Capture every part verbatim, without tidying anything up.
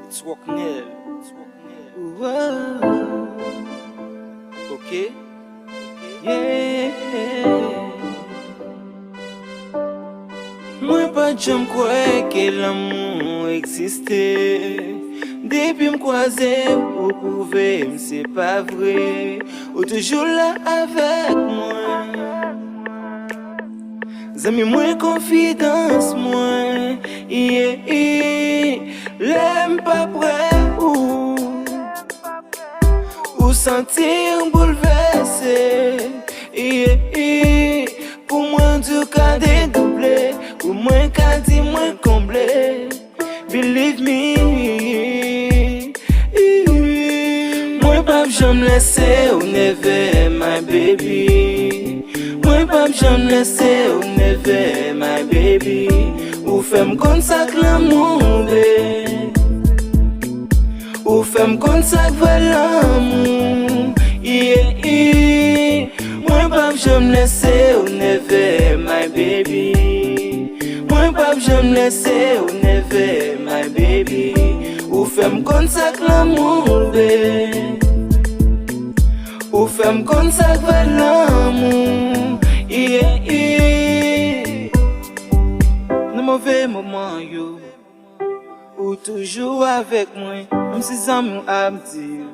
It's Rocknel. Ok. Yeah. Mwen pa t janm kwè ke lanmou egziste. Depi m kwaze w, ou pwouve m se pa vre. Ou toujou la avèk mwen. Zanmi mwen, konfidans mwen, yeah, yeah. Lè m pa prè ou, ou santi m boulvèse, yeah, yeah. Pou mwen, di w ka dedouble, pou mwen, ka di mwen konble. Believe me. Mwen p ap janm lèse w, never, my baby. Mwen p ap janm lèse w, never, my baby. Ou fè m konn sa k lanmou, babe. Ou fè m konn sa k vrè lanmou, yeah, yeah. Mwen p ap janm lèse w, never, my baby. Mwen p ap janm lèse w, never, my baby. Ou fè m konn sa k lanmou, babe. Ou fè m konn sa k vrè lanmou, yeah, yeah. Nan move moman yo, ou toujou avèk mwen, menm si zanmi w ap di w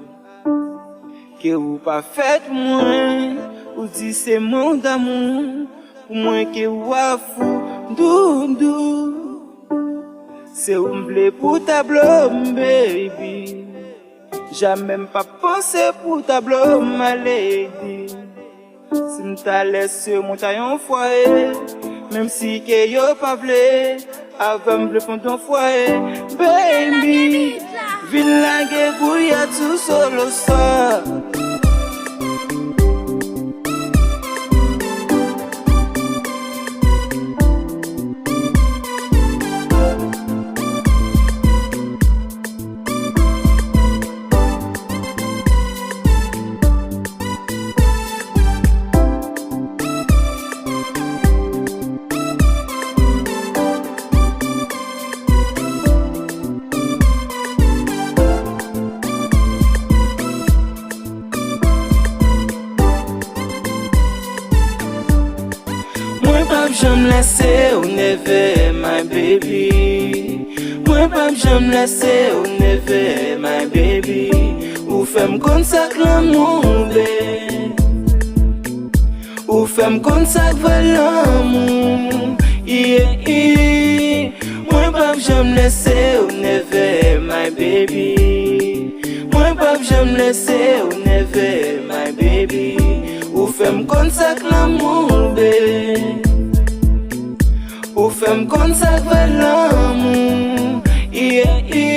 ke ou pa fèt pou mwen, ou di se mwen w damou, pou mwen ke w a fou, doudou. Se ou m vle pou tablo m, baby. Jamè m p ap panse pou tablo m, my lady. Si m ta lèse w monte yon fwaye, menm si ke yo pa vle, avè m vle fonde yon fwaye. Baby, vin lage gouyad sou solo sa. Mwen p ap janm lèse w, never, my baby. Mwen p ap janm lèse w, never, my baby. Ou fè m konn sa k lanmou, babe. Ou fè m konn sa k vrè lanmou, yeah, yeah. Mwen p ap janm lèse w, never, my baby. Mwen p ap janm lèse w, never, my baby. Ou fè m konn sa k lanmou, babe. Ou fè m konn sa k vrè lanmou, yeah, yeah.